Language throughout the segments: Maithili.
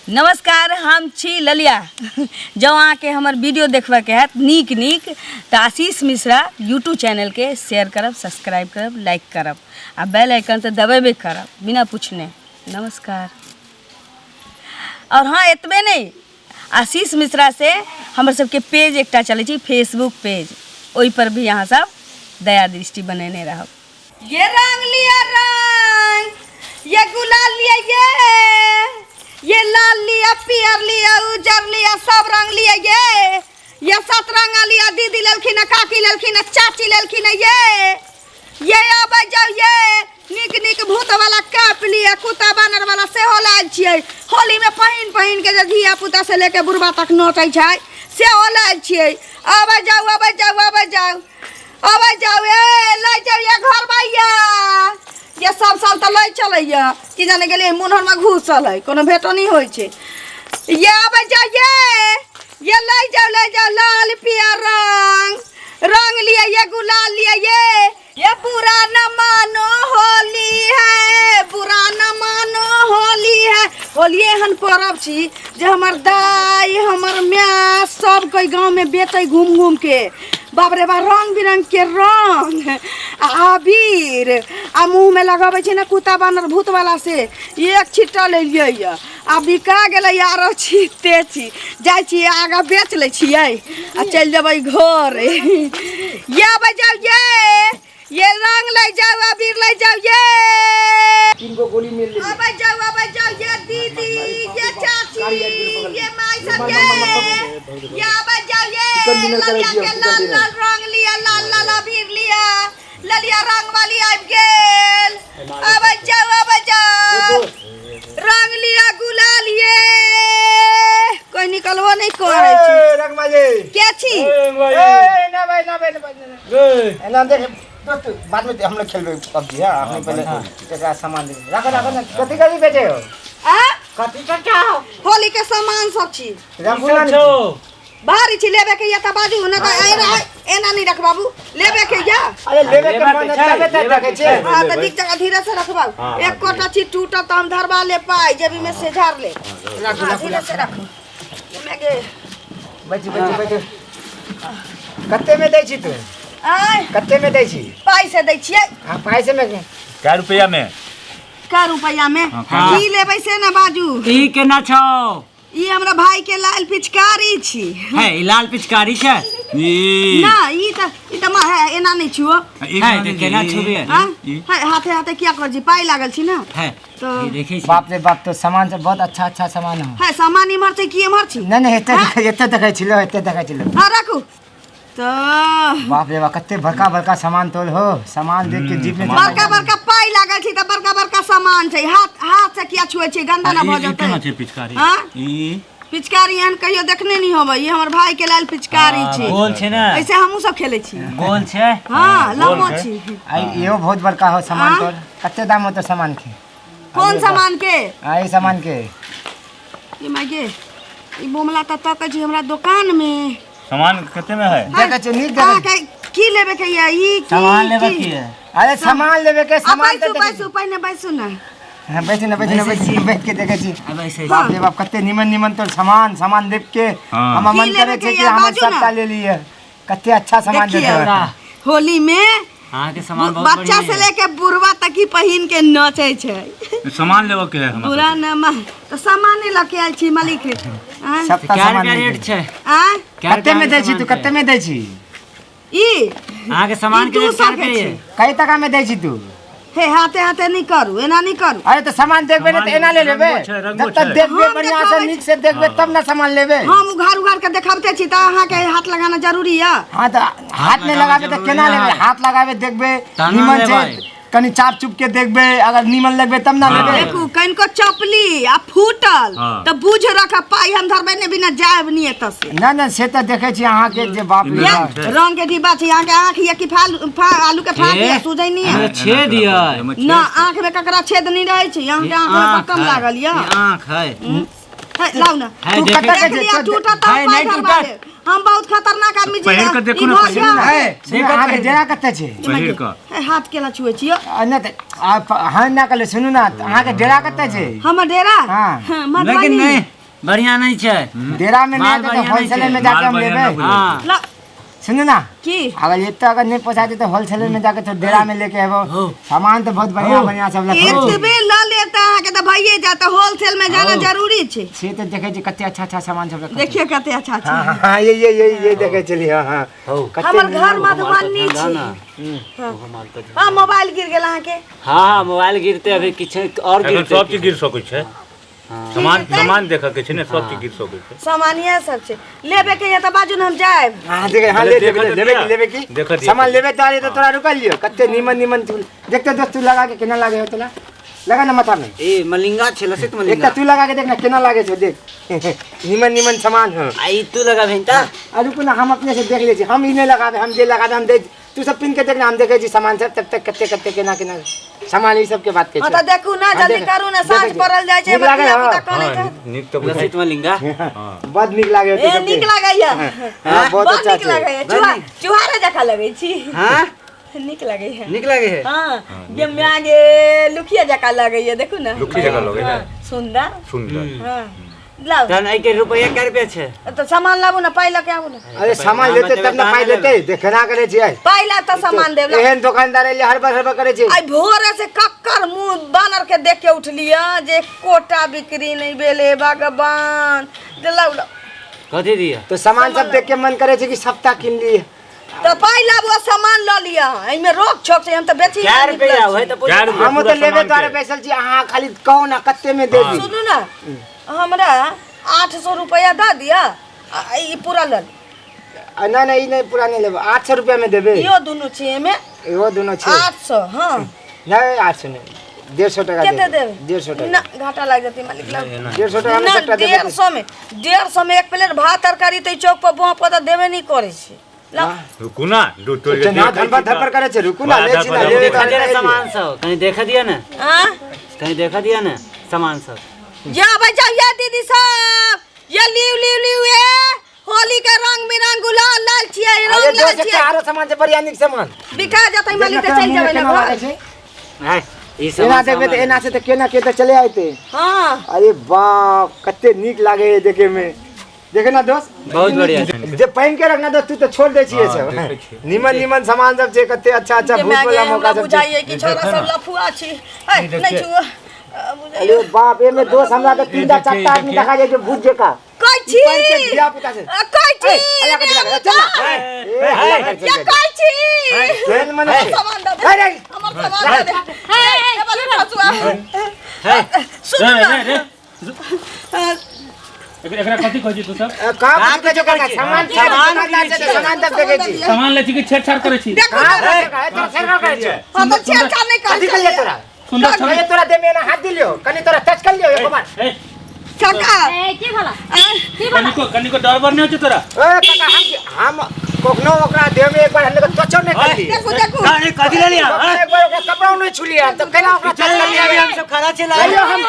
नमस्कार, हम छी ललिया। जँ अहाँके हमर वीडियो देखबाके हैत नीक नीक तऽ आशीष मिश्रा यूट्यूब चैनलके शेयर करब, सब्सक्राइब करब, लाइक करब आ बेल आइकन तऽ दबेबे करब बिना पूछने। नमस्कार। और हाँ, एतबे नहि, आशीष मिश्रा से हमर सबके पेज एकटा चलै छै फेसबुक पेज, ओहि पर भी अहाँ सब दया दृष्टि बनेने रहब। ये रंग लिया रंग, ये गुलाल लिया, ये लाल लिया, पियर लिया, उजर लिया, सब रंग लिया, ये सतरंगा लिया, दीदी लेलखिन, काकी लेलखिन, चाची लेलखिन, ये आबै जाउ, ये नीक नीक भूत वाला कैप लिया, कुत्ता बानर वाला सेहो लायल छियै। होली में पहिन पहिन के जे धिया पुता से लेके बुढ़बा तक नोचै छै सेहो लायल छियै। आबै जाउ, आबै जाउ, आबै जाउ, आबै जाउ, ए लै जाउ ये घर भैया, ये सब साल तऽ लै चलैया, की जाने गेलियै मुनहर में घुसल है, कोनो भेटो नहि होइ छै। ये आबै जाउ, ये लै जाउ, लै जाउ, लाल पियर रंग रंग लिया, ये गुलाल लिया, ये बुरा न मानो होली है, बुरा न मानो होली है। होली एहन परब छी जे हमर दाई हमर माय सब कोई गाँव में बेचै घूम घूम के। बाप रे बाप, रंग बिरंग के रंग आ अबीर आ मुँह में लगबै छै ने कुत्ता बानर भूत वाला से, एक छिट्टा लेलियै यऽ आ बिका गेलै, आरो छिटते छी, जाइ छी आगाँ बेच लै छियै आ चलि जेबै घर। ये आबै जाउ, ये रंग लै जाउ, अबीर लै जाउ, ये तीन गो गोली मिल लेली। आबै जाउ, आबै जाउ, ये दीदी, ये चाची, ये माय सब, ये आबै जाउ, ये चिकन डिनर करै ललिया छियै, के चिकन लाल डिनर। लाल रंग लिया, लाल लाल अबीर लिया, ललिया रंग वाली आबि गेल। आबै जाउ, आबै जाउ, रंग लिया, गुलाल, ये कोई निकलबो नहीं करे छी। ए, रंगबाजी। के छी? ए, ना भाई, ना भाई, ना भाई, ना भाई। एना देख दोस्त, बाद में हम लोग खेलबे पबजी है, अपने पहले एकरा सामान दे। राखो, राखो ना। कथी कथी बेचे हो? आ? कथी कथी? होली के सामान सब छी। रंगुला नहीं छी। भारी छी, लेबे के या त बाजू न त एना एना नहीं रख बाबू, लेबे के या। अरे लेबे के मन तबे त रखे छे। हां त नीक जगह धीरे से रखबाऊ, एक कोटा छी टूटत त हम धरबा ले पाई जेबी में से झाड़ ले। राखू, हाँ, राखू, धीरे से राखू। रखू। मैं गे। बैठू, बैठू, बैठू। कते में दै छी तू? आय। कते में दै छी? पाई से दै छियै। हां, पाई से में। कै रुपया में? कै रुपया में? हाँ, की लेबै से ना बाजू। ई केना छौ? ई हमरा भाई के लाल पिचकारी छी। है, ई लाल पिचकारी छै? ई। ना, ई त मा है, एना नहीं छुओ। ई है, त केना छुबे? हाँ? है, हाथे हाथे किया कर छी, पाई लागल छी ना। है, तो ई देखै छी। बाप रे बाप, तो सामान सब बहुत अच्छा अच्छा सामान हो। है, सामान इमहर छै की एमहर छी? नहीं नहीं, एते देखै, एते देखै छिलो, एते देखै छिलो। हाँ, राखू। तो बाप रे बाप, कते बड़का बड़का सामान तोल हो, सामान देख के जीभ में बड़का बड़का पाई लागल छै त बड़का बड़का सामान छै। हाथ हाथ से किया छुए छै, गंदा ना भ ई केना जेतै। छै पिचकारी? हाँ? ई पिचकारी एहन कहियो देखने नहीं होबै, ई हमर भाई के लाल पिचकारी छै। गोल छै ने? ऐसे हमहूँ सब खेलै छी। गोल छै? हाँ, लम्बो छै। छी। आई इहो बहुत बड़का हो सामान हाँ? तोल। कते दाम होतो सामान के? कौन सामान के? आ, ई सामान के। ई my गे, ई बोमला त तकै छी हमरा दुकान में। सामान कते में है? देखै छी, नीक देखै अहाँके की लेबे के ये? ई की सामान लेबे की? की है? अरे सामान लेबे के, आ, सामान बैसू, त देखै बैसू, पहिने बैसू ना। हाँ, बैसू ना, बैसू ना, बैसू ना, बैठ के देखै छी। आ, बैसै छी। बाप रे बाप, कते निमन निमन तो सामान, सामान देख के हाँ। हमरा की मन लेबे करे के छै कि ये? हम बाजू ना। सबटा ले लिए। कते अच्छा सामान देखिए, देते हो। होली में अहाँके सामान बहुत बच्चा बढ़िया से है। लेके बुढ़वा तक ही पहिन के नचै छै। सामान लेबऽ के है हमरा बुरा न मा तऽ सामान लऽ के आयल छी मालिक। आँय? सबटा कै सामान रुपया ले रेट के। छै? आँय? कै कते में रुपया दै छी तू? सामान छै? कते में दै छी? ई अहाँके सामान ई के रेट 200 कै के रुपया छै। ये? कई टका में दै छी तू? हे, हाथे हाथे नहीं करू, एना नहीं करू। अरे तो सामान देखबे ने तो एना ले लेबे। रंगो छै, रंगो जब तक छै। देखबे हम बढ़िया से देखाबै नीक से देखबे तब ना सामान लेबे। हम उघार उघार के देखाबते छी त अहाँ के हाथ लगाना जरूरी है। हाँ तो हाथ नहीं लगाबे तो जरूरी केना है। लेबे? हाथ लगाबे देखबे तहन नीमन लेबै। छै, कनी चाप चुप के देखबे, अगर नीमन लगबे तब ना लेबे। देखू, कनिको चपली आ फूटल हाँ। त बुझ रख पाई हम धरबै ने बिना जायब नहीं एतऽ से। ना ना, से तो देखे छी अहाँ के जे बाप रे ये बाप। रंग के डिब्बा छै, अहाँ के आँख ये कि फाल आलू के फाल ए, ये सूझै नहीं है। एहिमे छेद ये। एहिमे छेद ना, आँख में ककरा छेद नहीं रहै छै, अहाँ के आँख में आँख बकम है, लागल ये। ई आँख है। है, लाउ ना। है, तू देखे कतऽ देख के लिया, छै? टूटत तऽ है, हम पाइ नहि धरबा टूटत। देब। हम बहुत खतरनाक आदमी छी। पहिर कऽ देखू ई ने, भऽ पहिर जाय। है, सुनू, देखत अहाँके रही। डेरा कतऽ छै? पहिर कऽ। है, हाथ केला छुए छियौ? आ, नहि तऽ आप हाँ ना कहले, सुनू ना, अहाँके डेरा कतऽ छै? हमर डेरा? हाँ। हाँ, मधुबनी। लेकिन नहि। बढ़िया नहीं छै। डेरा में माल नहीं तो बढ़िया नहीं होलसेलर छै। में जाके हम माल बढ़िया लेबे। ना। हाँ। ला सुनू ना, की अगर एते अगर नहीं पहुंचा तो होलसेलर में जाके तो डेरा में लेके आबो। सामान तो बहुत बढ़िया बढ़िया सब रखल छै। एतबे ल लेता अहाँके तऽ भइए जाता, होलसेल में जाना जरूरी छै। से तो देखे छी कते अच्छा अच्छा सामान सब रखल छै। देखियो कते अच्छा अच्छा। हाँ हाँ, ये ये ये ये देखे चली। हाँ हाँ, कते हमर घर मधुबनी छै। हाँ, मोबाइल गिर गेल अहाँके। हाँ, मोबाइल गिरते अभी किछु और एखन गिरते। सब चीज गिर सकै छै, सामान सामान देखऽ के छै ने, सब चीज गिर सकै छै। सामान इएह सब छै लेबे के यऽ तऽ बाजू ने, हम जायब। हाँ देखे, हाँ ले देखऽ लेबे तऽ लेबे दिअ। लेबे की देखऽ दिअ। सामान लेबे तो आरे तो तोरा रुकल लियो। कते नीमन नीमन तू देखते दोस्त, तू लगा के केना लागे हो तोरा? लगा ना माथा में। ए मलिंगा छै, लसित एकटा मलिंगा। तू लगा के देख ना केना लागे छौ, देख नीमन नीमन सामान हो। आ ई तू लगा भेंटा। आ रुकू ना, हम अपने से देख ले छी, हम ई नहीं लगाबे, हम जे लगाबे हम दे, तू सब पिन के देख ना, हम देखे छी सामान सब तब तक कते कते केना केना सामान ई सब के बात के हाँ तऽ देखू ना, हाँ, जल्दी देख- करू ना, देखै साँझ छी। पड़ल जाइ छै, नीक लागै धिया पुता हँ। कनै हाँ, छै। नीक तऽ बुझाइ लसित मलिंगा। बड नीक लागे ए नीक लागैया। हाँ, बहुत बड़ अच्छा नीक छै। लागैया, चूहा चूहारे जकाँ लगै छी। हाँ, नीक लगैया। नीक लागे है। हाँ, गे माय गे, लुखिया जकाँ लगैया, देखू ना। लुखी जकाँ लगै है। हाँ, सुन्दर। सुन्दर। हाँ, लाउ तहन एहि के रुपैआ कै रुपया छै? तऽ सामान लाबू ना, पाइ लऽ के आबू ना। अरे सामान लेते तब ना पाइ लेते, देखना करे छियै। पाइ ला तऽ सामान देब, लाउ। एहन दुकानदार एलै हड़बड़ हड़बड़ करे छै। आइ भोरे से कक्कर मुँह बानर के देख के उठलियै जे एकोटा बिक्री नहि भेलै, भगवान। जे लाउ लाउ। कथी दिअ? तो सामान सब देख के मन करे छै कि सबटा किन ली। तऽ पाइ लाबू आ सामान लऽ लिअ, एहिमे रोक छोक छै, हम तऽ बेची कै रुपया होय तऽ कै रुपया? हम पूरा तऽ लेबे सामान तोरे के। बैसल छी, अहाँ खाली कहू ना कते में दे दी। सुनू ना, हमरा 800 रुपया दऽ दिअ आ ई पूरा लऽ लिअ। आ, ना ना, ई नहीं पूरा नहीं लेबे, 800 रुपया में देबे। इहो दुनू छै एहिमे। इहो दुनू छै। 800। हाँ। नहीं 800 नहीं, 150 टका कते देबे। देबै? 150 टका। ना, घाटा लागि जेतै मालिक, लाउ। 150 टका में ना, सबटा देबे। 150 में, 150 में एक प्लेट भात तरकारी तऽ ई चौक पर बुआ पर तऽ देबे नहि करै छै। लाउ। रुकू ना, दू तोड़ के ना देखै धनपर छी तऽ। धनपर करे छै, रुकू ना, ले छी ना, धरपर लेबे देखा तोरे दिअ ना एलियै। सामान सब, कहीं देखा दिअ ना। आँ? कहीं देखा दिअ ना सामान सब। जाबै जाउ ये दीदी सब, ये लिउ लिउ लिउ, ए होली के रंग बिरंग गुलाल लाल छियै, अरे रंग लाल दोस्त, छियै। एकटा आरो सामान छै, बढ़िया नीक सामान। बिका जेतै मालिक तऽ चलि जेबै ने केना लागे घर। छै? हाय, ई एना सामान देखबै तऽ एना से तऽ केना के तऽ चले आयते। हाँ। अरे बाप, कते नीक लागे है देखे में। देखे ना दोस्त, बहुत बढ़िया। जे पहिन के रखना दोस्त, तू तऽ छोड़ दै छियै हाँ, सब। देखै छियै। नीमन नीमन सामान सब छै, कते अच्छा अच्छा जे भूत माय वाला गे, मौका हमरा सब छै। बुझाइए कि छोरा सब लफुआ छी। ऐ, नहि छुअ। अरे बुझाइए। बाप, एमे दोस्त हमरा के तीनटा देखिए, चारटा आदमी देखिए। देखा जाइ छै भूत जकाँ। कहै छी। पहिन के धिया पुता छै। आ, कहै छी। ए, हल्ला कर, हल्ला कर, चल ना। ए, हल्ला कर, चल या जा। कहै छी। केहन मने छै? सामान दऽ दे। अरे, हमर सामान दऽ दे। ए, बड़ी फसुआ। सुनू रे ना। रे रे, एकरा कथी कहै छी तू सब? ए, कहाँ कुछ कहै छौ काका? सामान सामान दुकानदार छै तऽ सामान सब देखै छी। सामान लै छी कि छेड़छाड़ करै छी? देखू कहाँ ना। कहै छौ काका? ए, तोरा छेड़खाड़ करै छौ। हम तऽ छेड़छाड़ नहि करै कथी कहलियै तोरा? सुन्दर छवि। कहियो तोरा देह में एना हाथ दिलियो, कनि तोरा टच कर लियो एको बार। ए, काका। ए की भला, की भला? कनिको कनिको डर बर नहि होइ छै तोरा? ए काका, हम कखनो ओकरा देह में एक बार हमने टचो नहीं कर लिए। देखू देखू। कहीं कथी ले लिया? कखनो एक बार ओकरा कपड़ो नहीं छुलिया, तो केना ओकरा टच कर लिया? अभी हम सब खड़ा छे। कहियो हम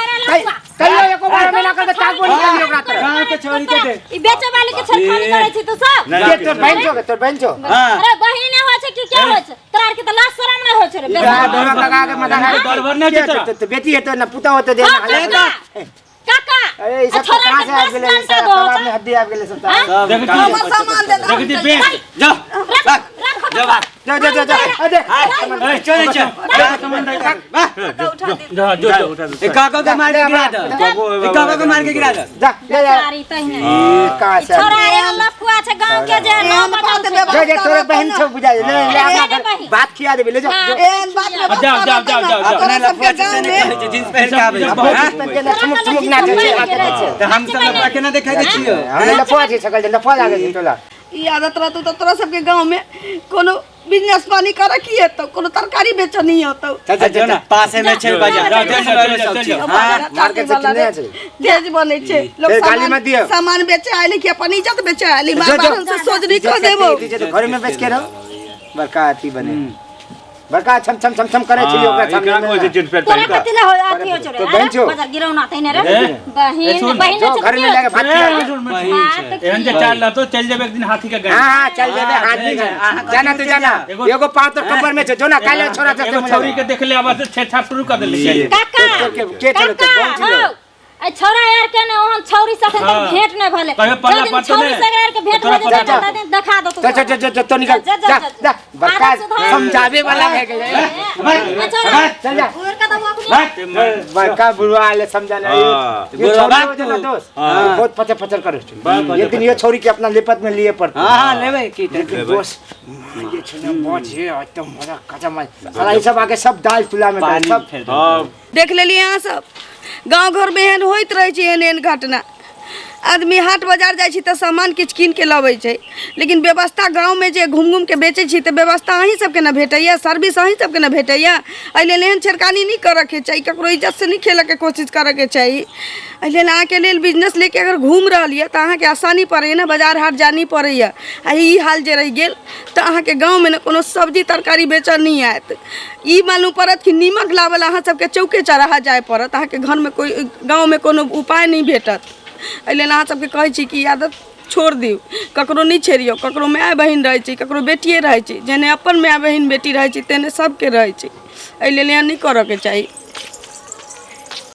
कहियो एको बार हम एना करके ताकबो नहीं करलियो ओकरा तरफ। गाँव के छोरी के दे। ई बेचे वाली के छेड़खानी करै छी तू सब? नहि, के तोर बहिन छौ के? तोर बहिन छौ? हाँ। अरे बहिन होइ छै कि क्या होइ छै? तोरा आर के तऽ लाज शरम नहि होइ छै रे बेचे। तोरा दोनो काका के मजा डर बर नहि होइ छै तोरा? तो बेटी हेतो ना पुतहु हेतो जे हाँ, एना हल्ला काका। काका, अरे ई सब आ छोरा कहाँ के से आबि दस गेलै? ई घंटा सब दो कबाब में हड्डी आबि गेलै सब। सब देखै छी। हमर सामान दे दे। देखै छी बेच। जा भाग, जा भाग। जो जो जो जो अरे ए, चल चल। उठा दे। जा जो जो उठा दे। ए काका के मार के गिरा दे। ए काका के मार के गिरा दे। जा जा जा। बेचारी तहिने। ई कहाँ से आबि छोरा एहन लफुआ छै गाँव के जे एहन नाम बात बदल छै। व्यवहार जा जा, तोरे बहन छौ बुझाइ ले ले हाँ, अपना बहिन। बात खिया देबे, ले जा। हाँ। जो। एहन बात में जाओ, जाओ, जाओ, जाओ, जाओ। तोरा सबके गाँव में जींस पहन के आबै बहुत हाँ? जींस पहन के ना ठुमुक ठुमुक नाचै छै, हाथ में छै। तऽ हम सब लफुआ केना देखाइ दै छियौ? हमे लफुआ छै, सकल छै, लफुआ लागै छै तोला। ई आदत रहतौ तऽ तोरा सबके गाँव में कोनो बिजनेस पानी करे की हेतौ, कोनो तरकारी बेचनी होतौ। चल चल चल, पासे में छै बाजार। जा, जा, जा, जा, जा, जा। हाँ, मार्केट से किने छै। तेज बनै छै लोग। ए, गाली सामान मत दियौ। सामान बेचे आयल कि अपन इज्जत बेचे आयल? जो, बार जो। बार हमसे सोचनी कह देबो। इज्जत घर में बेच के रहो, बड़का अथी बने, बड़का छम छम छम छम करे छै ओकरा एकरा सामने कहै छै में। जींस पैंट तोरा पहिर कऽ। कथी लए होइ अथी होइ छौ रे? तो बहिन छौ। बाजार गिरौना तहिने रे। ए, बहिन सुन, बहिन जो छै घर में जाके भात खिया दे। हाँ, तऽ एहन जे चाल रहतो चलि जेबै एक दिन हाथी के गाड़ी। हाँ हाँ, चल जेबे हाथी घर। जाना तू जाना, एगो पाँव तो कब्बर में छौ, जो ना काल्हि छोरा एगो चलते छौरी के देखले आवाज से छेड़छाड़ शुरू कर देली। काका के चलते काका बहुत हौ। आ छौड़ा यार के ने ओहन छौरी से अखन तक हाँ। भेंट नहि भेलै। कहियो पल्ला जै दिन पड़तौ छौरी ने, से एकरा आर के भेंट तोरा भऽ जेतै पता ने, तै दिन देखा देतौ। चल चल चल चल तो निकल। जा, जा, जा जा। जा, बड़का आदत सुधार। समझावे वाला भए गेलै। अच्छा, चल जा। उड़ के दबो अखनी। बड़का बुढ़वा आले समझाना। हाँ। ये छोरी बुढ़वा हो ना दोस्त, हाँ। बहुत पचर पचर करे छै। बड़ एक दिन ये छोरी के अपना लेपत में लिए पड़ते। हाँ हाँ, लेबै की तऽ। लेकिन दोस्त माँ, ये छै ना बहुत ये एकदम मजा कचम साला ई सब आके सब दाल चूल्हा में डाल पानी सब फेर दे। हाँ। देख लेलियै अहाँ सब, गाँव घरमे एहन होइत रहै छै, एहन एहन घटना। आदमी हाट बाजार जाइ छी तऽ सामान किछु कीन के लबै छै, लेकिन व्यवस्था गाँवमे जे घुमि घुमिके बेचै छी तऽ व्यवस्था अहीं सबके ने भेटैए, सर्विस अहीं सबके ने भेटैए। एहि लेल एहन छेड़खानी नहि करऽके चाही, ककरो इज्जतसँ नहि खेलऽके कोशिश करऽके चाही। एहि लेल अहाँके लेल बिजनेस लेके अगर घूमि रहल यऽ तऽ अहाँके आसानी पड़ैए ने, बाजार हाट जाय नहि पड़ैए। आ ई हाल जे रहि गेल तऽ अहाँके गाँवमे ने कोनो सब्जी तरकारी बेचऽ नहि आयत। ई मालूम पड़त कि नीमक लाबऽ लए अहाँ सबके चौके चौराहा जाय पड़त, अहाँके घरमे कोइ गाँवमे कोनो उपाय नहि भेटत। एहि लेल अहाँ सबके कहै छी कि ई आदत छोड़ि दियौ, ककरो नहि छेड़ियौ। ककरो माय बहिन रहै छै, ककरो बेटिए रहै छै, जेहने अपन माय बहिन बेटी रहै छै तेहने सबके रहै छै। एहि लेल एहन नहि करऽके चाही।